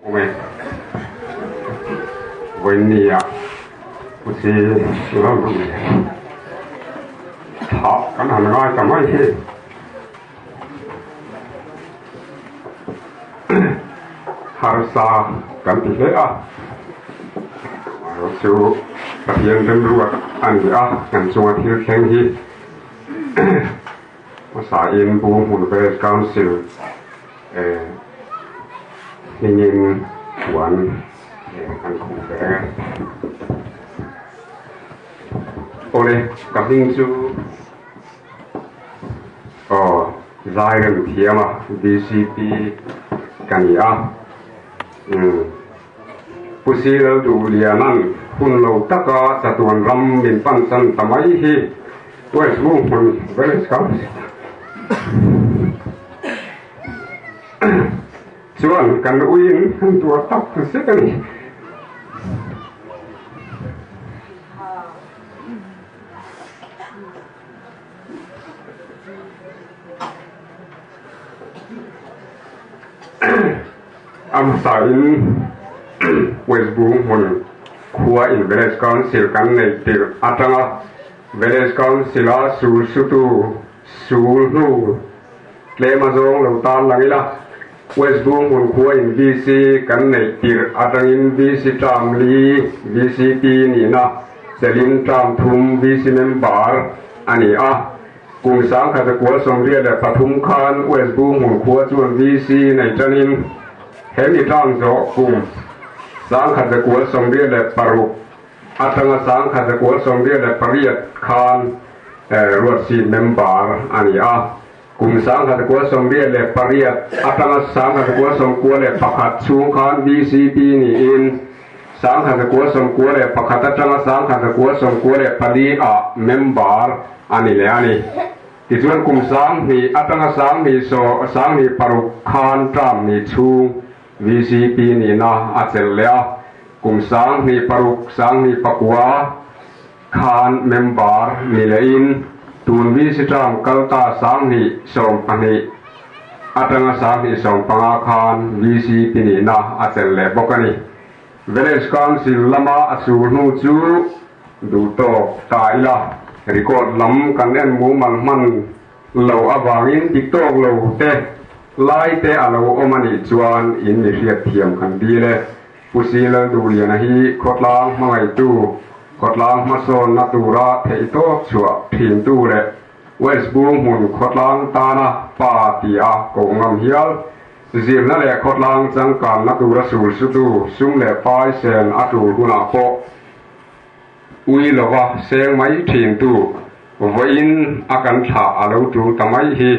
Awm e. Vawinia Pu Si Lalrui thah kan han ngai ta mai hi. Harsa kan ti hle a, chu Pathian remruat a ni a, kan chunga thil thleng hi hmasain Bu Hmun Village Council hmingin puan kan khuh ve reng a. Awle, ka hming chu. Aw, zai rem thiam a, DCP ka ni a. Umm, Pu Silal Duhliana'n hun lo taka chatuan ram min pan chan ta mai hi West Bunghmun Village Council chuan kan uiin kan tuar tak zet a ni. A hmasain West Bunghmun khua in Village Council kan neih tirh atanga Village Council a sul sutu sul hnu tlem a zawng lo tan lang ila. West Bunghmun khua in VC kan neih tirh atangin VC term li VCP nihna Selin term thum VC member a ni a. Kum 1983 khan West Bunghmun khua chuan VC nei tanin he mi tlang zawh kum 1996 atanga 1998 khan Ruatsi member a ni a. Kum 1998 atanga 1991 chhung khan VCP niin 1991 atanga 1994 ah member a ni leh a ni. Tichuan kum 2000 atanga 2006 khan term ni chhung VCP nihna a chelh leh a. Kum 2006, 2009 Khan member ni lehin tun VC term kalta 2020 atanga 2015 khan VC pinihna a chelh leh bawk a ni. Village Council lama a sur hnu chu duhtawk ta ila record lam kan en mumal hman lo avangin dik tawk lo te lai te a lo awm a nih chuan in mi hriatthiam kan dil e. Pu Si Lalduhliana hi khawtlang hmangaihtu, khawtlang hmasawnna tura theihtawp chhuah thintu leh West Bunghmun khawtlang tana pa tia koh ngam hial, zirna leh khawtlang changkanna tura sulsutu sum leh pai sen a tul hunah pawh ui lova seng mai thintu vawiin a kan thlah a lo tul ta mai hi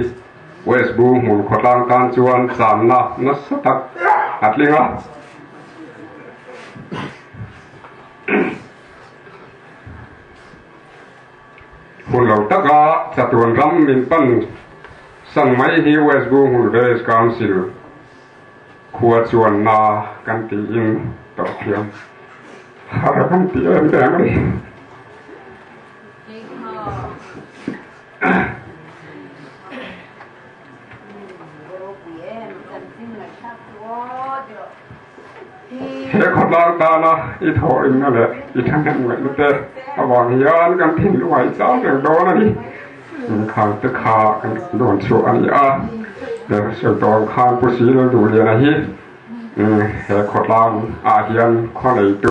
West Bunghmun khawtlang tan chuan channa nasa tak a tling a. Hun lo taka chatuan ram min pan sang mai hi West Bunghmun Village Council Khua chuan na kan tiin tawh thiam har kan ti em em a ni. He khawtlang tana i thawhrimna leh i thahnemngaihna te avang hian kan thinlung a i chau reng dawn a ni. Khang te kha kan dawn chhuah a ni a, sawi tawh ang khan Pu Silduhliana hi he khawtlang ah hian khaw neitu.